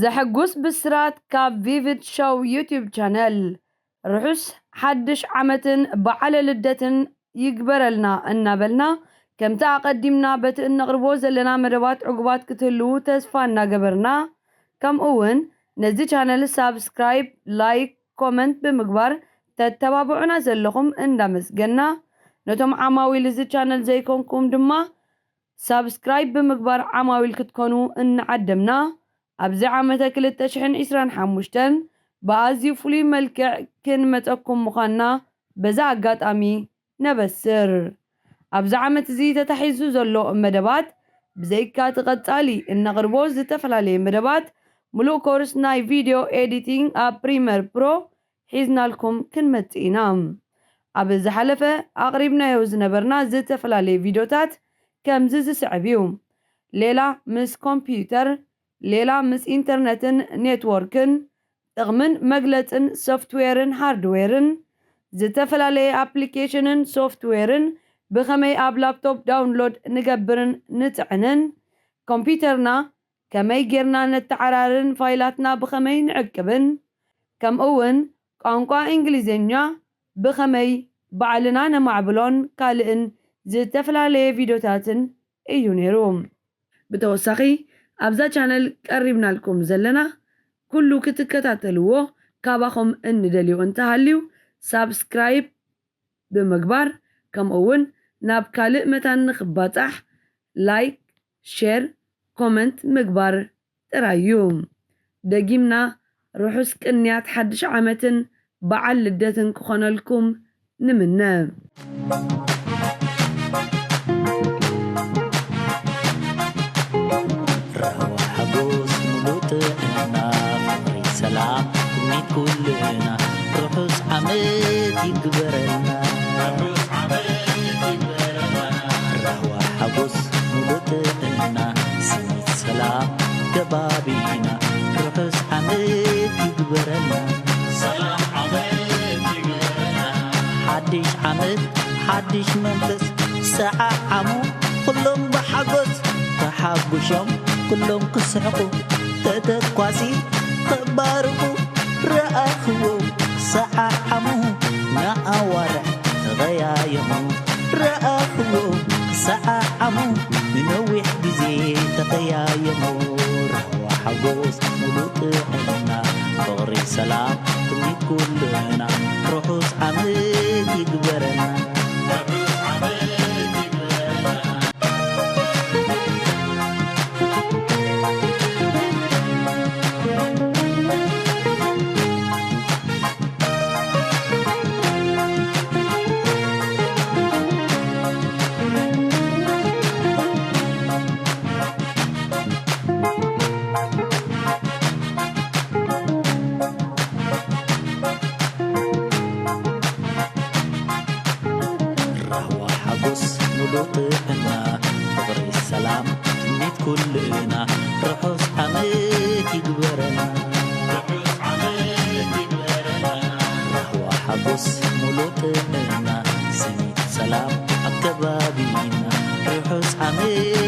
ዘሐጉስ ብስራት ካብ ቪቪድ ሾው ዩቲዩብ ቻነል። ርሑስ ሓድሽ ዓመትን በዓለ ልደትን ይግበረልና እናበልና፣ ከምቲ ኣቐዲምና በቲ እነቕርቦ ዘለና መደባት ዕጉባት ክትህልዉ ተስፋ እናገበርና፣ ከምኡ እውን ነዚ ቻነል ሳብስክራይብ፣ ላይክ፣ ኮመንት ብምግባር ተተባብዑና ዘለኹም እንዳመስገና፣ ነቶም ዓማዊል እዚ ቻነል ዘይኮንኩም ድማ ሳብስክራይብ ብምግባር ዓማዊል ክትኮኑ እናዓደምና፣ ኣብዚ ዓመተ ክልተ ሽሕን ዕስራን ሓሙሽተን ብኣዝዩ ፍሉይ መልክዕ ክንመጸኩም ምዃንና በዛ ኣጋጣሚ ነበስር። ኣብዚ ዓመት እዚ ተታሒዙ ዘሎ መደባት፣ ብዘይካ እቲ ቀጻሊ እነቕርቦ ዝተፈላለየ መደባት፣ ምሉእ ኮርስ ናይ ቪድዮ ኤዲቲንግ ኣብ ፕሪመር ፕሮ ሒዝናልኩም ክንመጽእ ኢና። ኣብ ዝሓለፈ ኣቕሪብናዮ ዝነበርና ዝተፈላለየ ቪድዮታት ከምዚ ዝስዕብ እዩ። ሌላ ምስ ኮምፒውተር፣ ሌላ ምስ ኢንተርነትን ኔትወርክን፣ ጥቕምን መግለጽን ሶፍትዌርን ሃርድዌርን፣ ዝተፈላለየ ኣፕሊኬሽንን ሶፍትዌርን ብኸመይ ኣብ ላፕቶፕ ዳውንሎድ ንገብርን ንጽዕንን፣ ኮምፒውተርና ከመይ ጌርና ነተዓራርን ፋይላትና ብኸመይ ንዕቅብን፣ ከምኡ እውን ቋንቋ እንግሊዝኛ ብኸመይ ባዕልና ነማዕብሎን ካልእን ዝተፈላለየ ቪድዮታትን እዩ ነይሩ። ብተወሳኺ ኣብዛ ቻነል ቀሪብናልኩም ዘለና ኩሉ ክትከታተልዎ ካባኹም እንደልዮ እንተሃልዩ ሳብስክራይብ ብምግባር ከምኡ እውን ናብ ካልእ መታን ንኽባጻሕ ላይክ፣ ሼር፣ ኮመንት ምግባር ጥራይ እዩ። ደጊምና ርሑስ ቅንያት ሓድሽ ዓመትን በዓል ልደትን ክኾነልኩም ንምነ። ራህዋ ሓጎስ ሙሉእ ጥዕና ፍቕሪ ሰላም ትምኒት ኩልና ርሑስ ዓመት ይግበረልና። ራህዋ ሓጎስ ሙሉእ ጥዕና ስኒት ሰላም ከባቢና ርሑስ ዓመት ይግበረልና። ሰላም ዓመት ይግበረልና። ሓድሽ ዓመት ሓድሽ መንፈስ ሰዓዓሙ ኩሎም ብሓጎስ ተሓጉሾም ኩሎም ክስሕቁ ተተኳሲ ከባርቁ ረኣኽዎ ሰዓዓሙ ንኣዋርሕ ተቐያየሙ ረኣኽዎ ሰዓዓሙ ንነዊሕ ግዜ ተቐያየሙ ራህዋ ሓጎስ ሙሉእ ጥዕና ፍቕሪ ሰላም ትምኒት ኩልና ርሑስ ዓመት ይግበረና። ራህዋ ሓጎስ ሙሉእ ጥዕና ፍቕሪ ሰላም ትምኒት ኩልና ርሑስ ዓመት ይግበረና። ራህዋ ሓጎስ ሙሉእ ጥዕና ስኒት ሰላም ኣብ ከባቢና ርሑስ ዓመት